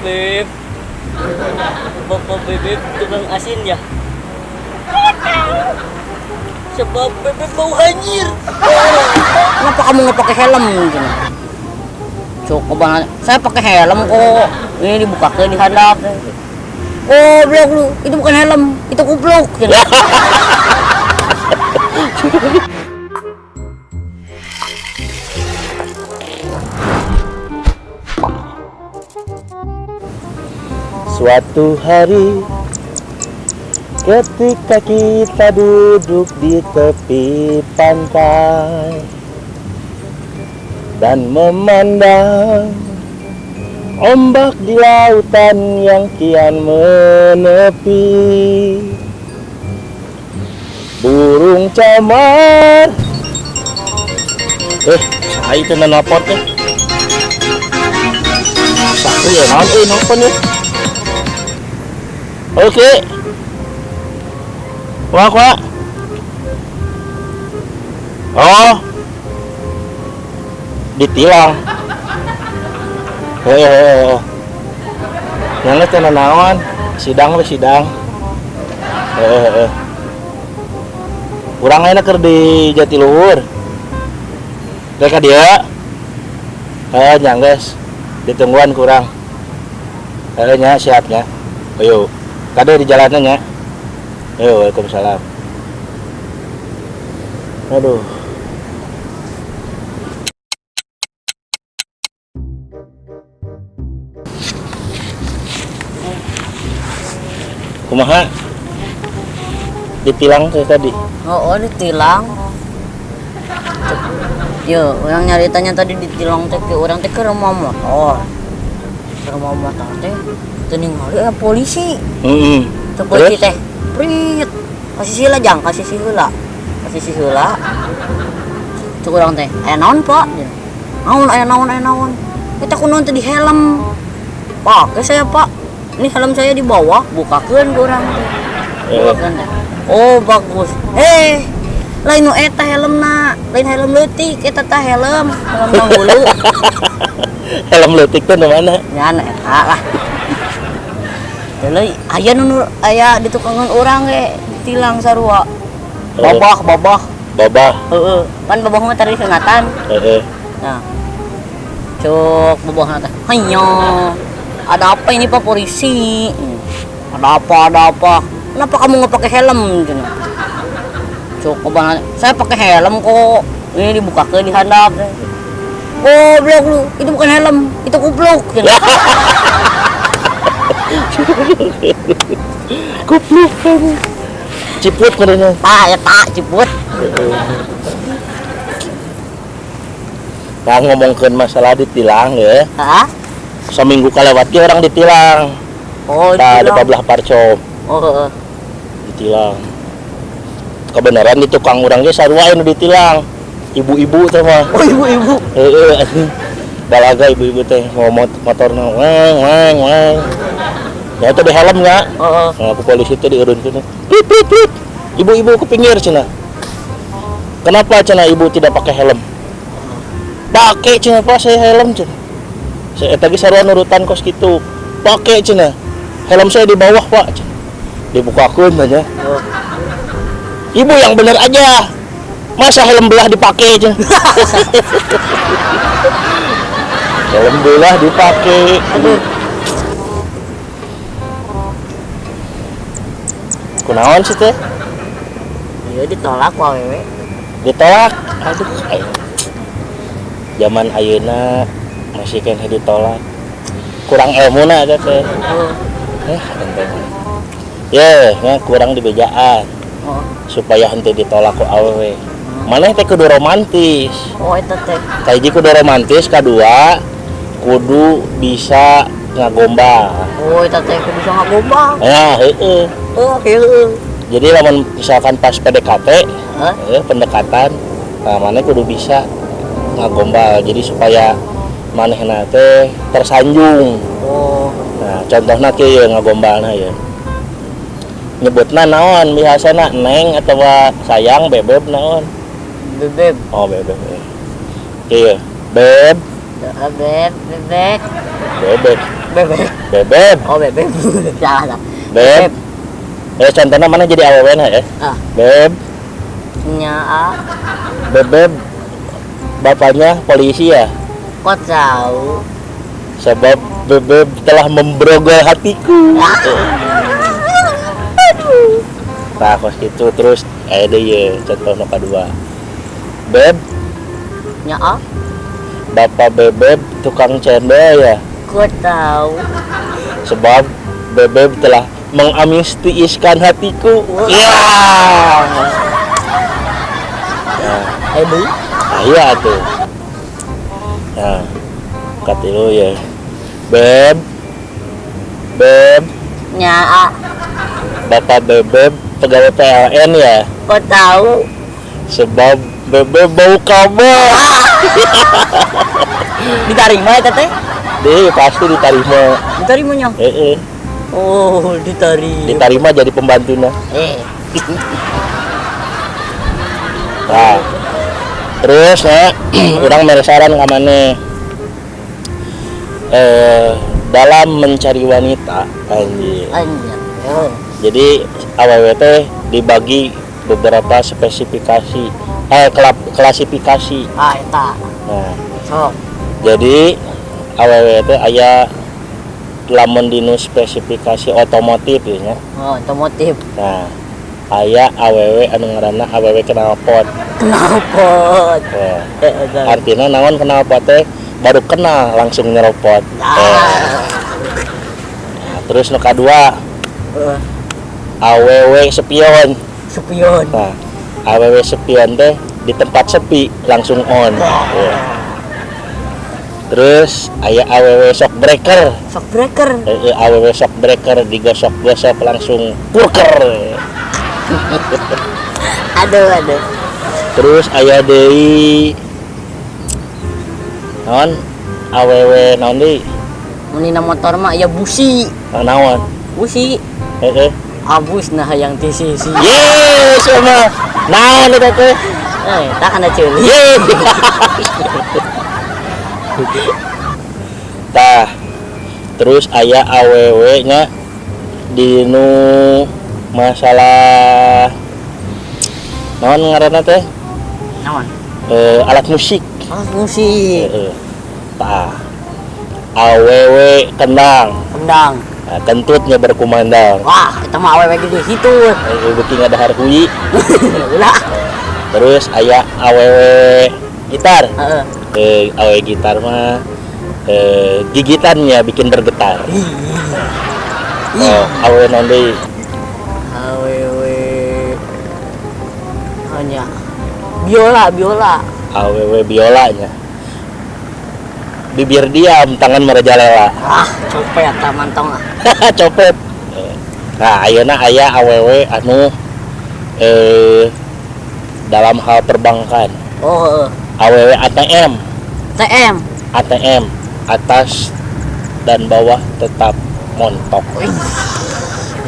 Beb. Bapak Bebek tukang asin ya? Sebab Bebek bau hanyir. Kenapa kamu nggak pakai helm? Cukup banget. Saya pakai helm kok. Ini dibuka ke di handap. Goblok lu, itu bukan helm, itu kupluk. Suatu hari ketika kita duduk di tepi pantai dan memandang ombak di lautan yang kian menepi, burung camar. Saya itu nelpon teh. Sakri ya, naon euy nelpon ya. Oke. Wah, wah. Oh. Ditilang. Hehehe. Yang teh naon? Sidang we sidang. Hehehe. Urang ayeuna keur di Jatiluhur. Rek ka dieu. Heuh nya geus. Ditungguan kurang. Heuh nya siap nya. Ayo. Kade di jalannya nya. Ayo, waalaikumsalam. Aduh. Kumaha? Ditilang teh tadi. Oh, ditilang. Yo, orang nyaritanya tadi ditilang teh ke orang teh ke rumah motor. Ke rumah motor teh teu ningali aya polisi. Heeh. Teu polisi teh. Prit. Kasih sila jang, kasih si heula. Kasih si heula. Cek urang teh, aya naon, Pak? Naon aya naon aya naon. Kita kunaon teh di helm. Pakai saya, Pak. Ini helm saya di bawah, bukakeun ku urang teh. Bukakeun teh. Oh, bagus. Lain nu eta helmna, lain helm leutik, eta tah helm, helm hulu. Helm leutik teh nu mana? Ya nu eta lah. Deuleu aya nu aya di tukangan urang ge ditilang sarua. Babah, babah. Babah. Heeh. Kan babah mah tadi sunatan. Heeh. Nah. Cuk babahna teh. Hayo. Ada apa ini Pak polisi? Ada apa? Ada apa? Kenapa kamu nggak pakai helm? Cenah. Cukup banget. Saya pakai helm kok. Ini dibuka ke di handap. Goblok lu, itu bukan helm, itu kupluk. Kupluk kamu. Ciput katanya. Pak, ya tak ciput. Nah, ngomongkeun masalah ditilang ya. Hah? Seminggu kalewat ge orang ditilang. Oh, nah, ditilang. Di belah parcom. Oh, heeh. Ditilang. Kebenaran di tukang urang ge sarua anu ditilang. Ibu-ibu teh mah. Oh, ibu-ibu. Heeh, anjing. Balaga ibu-ibu teh mau motorna weng weng weng. Ya itu di helm enggak? Heeh. Nah, ku polisi teh diurunkeun. Pip pip pip. Ibu-ibu ke pinggir cenah. Kenapa cenah ibu tidak pakai helm? Pakai cenah, Pak, saya helm cenah. Saya tadi sarua nurutan kos kitu. Pakai cenah. Helm saya di bawah, Pak. Cenah. Dibukakeun aja. Oh. Ibu yang bener aja. Masa helm belah dipakai cenah. Helm belah dipakai. Aduh. Kunaon sih teh? Iya ditolak ku awewe. Ditolak. Aduh. Zaman ayeuna masih keneh ditolak. Kurang ilmuna eta teh. Oh. Enteng. Ye, nya kurang dibejaan. Oh. Supaya henteu ditolak ku awewe. Maneh teh kudu romantis. Oh, eta teh. Kahiji kudu romantis, kadua kudu bisa ngagombal. Oh, eta teh kudu bisa ngagombal. Ya, heeh. Oh, heeh. Jadi lamun misalkan pas PDKT, Hah? Pendekatan, nah maneh kudu bisa ngagombal. Jadi supaya manehna teh tersanjung. Oh. Nah, contohna kieu ngagombalna ya. Nyebutna naon biasana neng atawa sayang bebeb naon? Bebeb. Oh, bebeb. Kieu, beb. Beb, bebek. Bebek. Bebek. Bebek. Oh, bebek. Salah, salah. Beb. Eh, contohnya mana jadi awewe na ya? Ah. Beb. Nya a. Bebeb. Bapaknya polisi ya? Kok tahu? Sebab bebeb telah membrogol hatiku. Aduh. Nah, kos gitu terus ada ya contoh nu kadua. Beb. Nya a. Bapak bebeb tukang cendol ya? Kok tahu? Sebab bebeb telah mengamistiiskan hatiku. Ya. Nah, Aduh. nah, iya tuh. Nah, katilu ya. Beb. Beb. Nya a. Bapak bebeb pegawai PLN ya? Kok tahu? Sebab bebeb bau kabel. Diterima ya teteh? Deh, pasti diterima. Diterima nya? Heeh. Oh, diterima. Diterima jadi pembantunya. Eh. Nah, terus ya, orang mere saran ka maneh. Dalam mencari wanita, anjir. Anjir. Oh. Jadi awewe teh dibagi beberapa spesifikasi, klasifikasi. Ah, eta. Nah, Sok. jadi awewe teh aya lamun dinu spesifikasi otomotif ya nya. Oh, otomotif. Nah, aya awewe anu ngaranna awewe knalpot. Knalpot. Nah, Eh, eta. artinya naon knalpot teh baru kenal langsung nyeropot. Ah. Nah, terus nu kadua Eh, awewe spion. spion. Nah, awewe spion teh di tempat sepi langsung on. Ya. Terus aya awewe shock breaker. Shock breaker. Awewe shock breaker digosok-gosok langsung kurker. Aduh, aduh. Terus aya deui naon awewe naon deui? Mun dina motor mah aya busi. Ah, naon? Busi. Heeh. Abus nah yang ti sisi. Ye, sama. Naon eta teh? Eh, tak kana ceuli. Ye. Tah. Terus aya awewe nya dinu masalah naon ngaranna teh? Naon? Alat musik. Alat musik. Heeh. Tah. Awewe kendang. Kendang. Nah, kentutnya berkumandang. Wah, kita mah awewe gede situ. Beuki ngadahar hui. Ulah. Terus aya awewe gitar. Heeh. Awewe gitar mah gigitannya bikin bergetar. Oh, awewe naon deui? Awewe hanya biola, biola. Awewe biolanya. Bibir diam, tangan merajalela. Ah, copet taman tong ah. Copet. Nah, ayeuna aya awewe anu dalam hal perbankan. Oh, heeh. Awewe ATM. TM. ATM atas dan bawah tetap montok. Wih.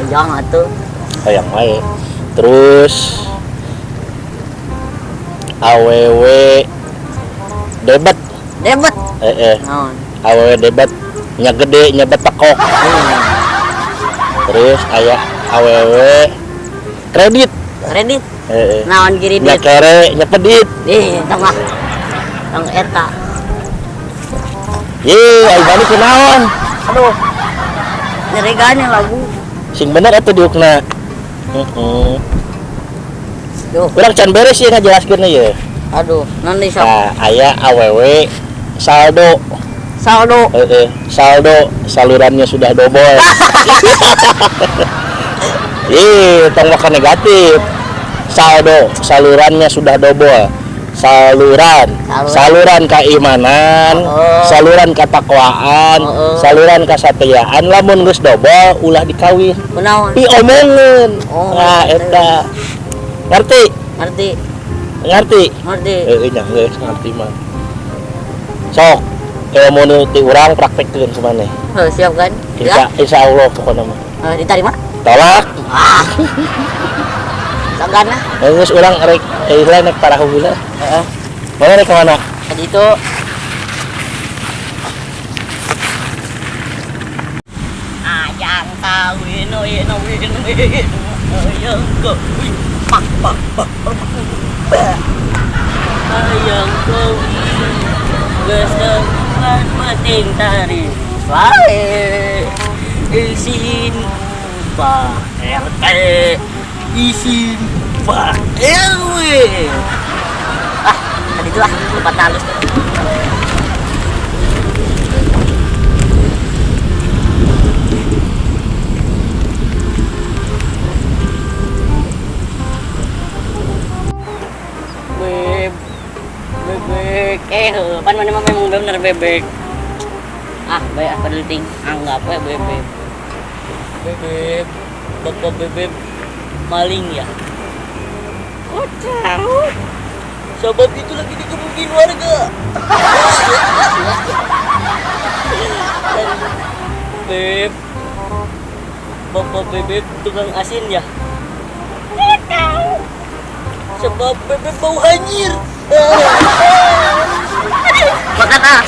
Hayang atuh. Hayang wae. Terus awewe debet. Debet. Naon? Awewe debet nya gede nya betekok. Terus aya awewe kredit. Kredit. Heeh. Naon kredit? Nya kere nya pedit. Ih, tong ah. Tong eta. Ye, ai bani kunaon? Aduh. Nyeregan lagu. Sing bener atuh diukna. Heeh. Duh, Urang can beres ieu ngajelaskeun ieu. aduh, naon deui sok? Nah, aya awewe saldo. Saldo. Heeh, saldo salurannya sudah dobol. Ih, tong makan negatif. Saldo salurannya sudah dobol. Saluran, Saluran. saluran keimanan, Oh. saluran ketakwaan, Oh. saluran kesetiaan. Lamun geus dobol ulah dikawin. Kunaon? Diomongeun. Oh, Nah, eta. Ngerti? Ngerti, Ngerti? ngerti. Heeh, nya geus ngerti mah. Sok, ilmu nu ti urang praktekkeun kumaneh. Heuh, siap kan? Insya, insya Allah pokoknya mah. Diterima? Tolak. Ah. Sagana. Geus urang rek heula naik parahu heula. Heeh. Mana rek ka mana? Tadi itu. Hayang kawin, win, win, win. Hayang kawin. Pak, pak, pak, pak, pak. Hayang kawin. Geus kagungan penting tarif wae. Isin Pak RT, isin Pak RW. Ah, tadi itulah tempat halus tuh. Beb, bebek, eh, pan mana mah memang bener bebek. Ah, baik ah penting, anggap we bebek. Bebek, bapak bebek maling ya? Kok tahu? Sebab itu lagi digebukin warga. Beb, bapak bebek tukang asin ya? Kok tahu? Sebab bebek bau hanyir. Makan ah.